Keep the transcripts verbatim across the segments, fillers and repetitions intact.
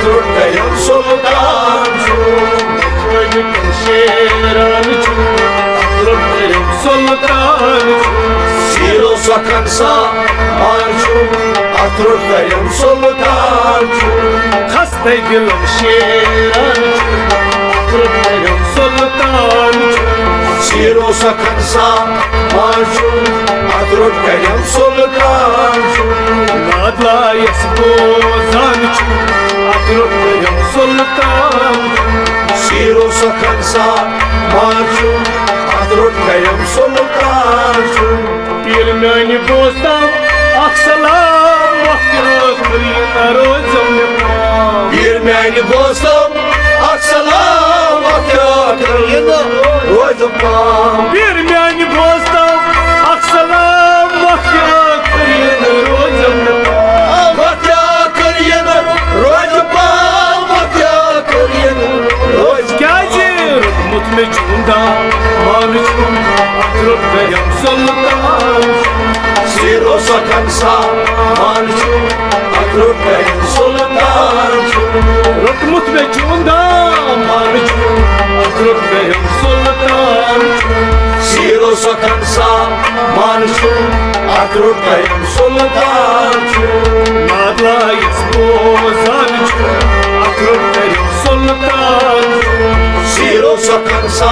Trout کریم سلطان چھُ۔ شیران چھُ، ترٛوٹ کریم سلطان چھُ۔ سیٖرو سخن سا مان چھُ، اتھ ترٛوٹ کریم سلطان چھُ۔ خستَے دِلم شیران چھُ، ترٛوٹ کریم سلطان چھُ۔ سیٖرو سخن سا مان چھُ، اتھ ترٛوٹ کریم سلطان چھُ۔ نادلایس بوزان چھُ، اتھ ترٛوٹ کریم سلطان چھُ۔ سیٖرو سخن سا مان چھُ، اتھ ترٛوٹ کریم سلطان چھُ۔ پیر میانہِ بوزتم اکھ سلام، وقت ٲخر یہِ نہ روزم نِمام۔ پیر میانہِ بوزتم اکھ سلام، وقت ٲخر یہِ نہ روزم پام۔ پیر میانہِ بوزتم اکھ سلام، وقت ٲخر یہِ نہ روزم نِمام۔ وقت ٲخر یہِ نہ روزم پام، وقت ٲخر یہِ نہ روزم۔ کیازِ روٚٹمُت مےٚ چھُم دام، مان چھُم اتھ ترٛوٹ کریم سلطان۔ سیٖرو سخن سا مان چھُم، اتھ ترٛوٹ کریم سلطان چھُم۔ روٚٹمُت مےٚ چھُم دام، مان چھُم اتھ ترٛوٹ کریم سلطان چھُم۔ سیٖرو سخن سا مان چھُم، اتھ ترٛوٹ کریم سلطان چھُم۔ نادلایس بوزان چھُم، اتھ ترٛوٹ کریم سلطان چھُم۔ سیٖرو سخن سا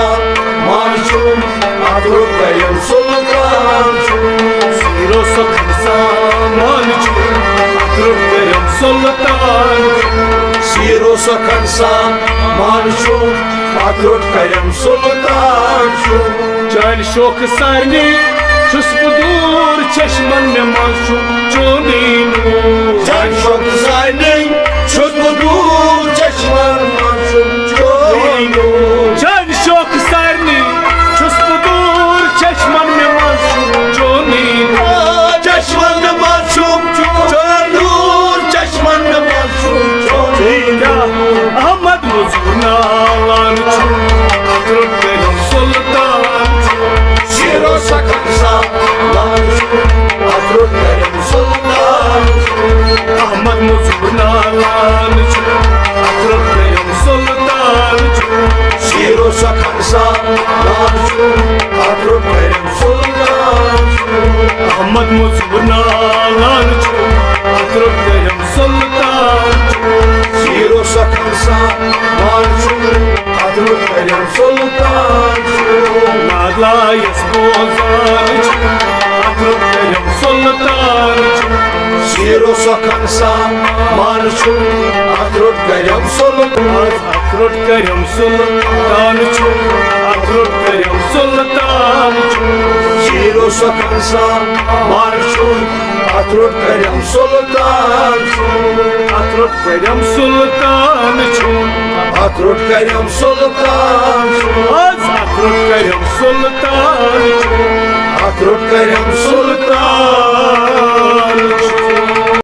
مان چھُم، اتھ ترٛوٹ کریم سلطان چھُم۔ سیٖرو سخن سا مان چھُم، اتھ ترٛوٹ کریم سلطان چھُم۔ سیٖرو سخن سا مان چھُم، اتھ ترٛوٹ کریم سلطان چھُم۔ چانہِ شوقہٕ سارنٕے چھُس بہٕ دوٗر، چشمن مےٚ منٛز چھُم چونُے نوٗر۔ چانہِ شوقہٕ سارنٕے چھُس بہٕ دوٗر، چشمن منٛز چھُم چونُے نوٗر۔ چانہِ شوقہٕ سارنٕے چھُس بہٕ دوٗر، چشمن مےٚ منٛز چھُم چونُے نوٗر۔ چشمن مےٚ منٛز چھُم چونُے نوٗر، چشمن مےٚ منٛز چھُم چونُے نوٗر۔ احمد مزور نالان چھُ، اتھ ترٛوٹ کریم سلطان چھُ۔ سیٖرو سخن سا مان چھُ، اتھ ترٛوٹ کریم سلطان چھُ۔ احمد مزور نالان چھُ، اتھ ترٛوٹ کریم سلطان چھُ۔ سیٖرو سخن سا مان چھُ، اتھ ترٛوٹ کریم سلطان چھُ۔ احمد مزور نالان چھُ، اتھ ترٛوٹ کریم سلطان چھُ۔ سیٖرو سخن سا مان چھُ، اتھ ترٛوٹ کریم سلطان چھُ۔ نادلایس بوزان چھُ، اتھ ترٛوٹ کریم سلطان چھُ۔ سیٖرو سخن سا مان چھُ، اتھ ترٛوٹ کریم سلطان۔ اتھ ترٛوٹ کریم سلطان چھُ، اتھ ترٛوٹ کریم سلطان چھُ۔ سیٖرو سخن سا مان چھُ، اتھ ترٛوٹ کریم سلطان چھُ۔ اتھ ترٛوٹ کریم سلطان چھُ۔ اتھ ترٛوٹ کریم سلطان چھُ۔ از اتھ ترٛوٹ کریم سلطان چھُ۔ اتھ ترٛوٹ کریم سلطان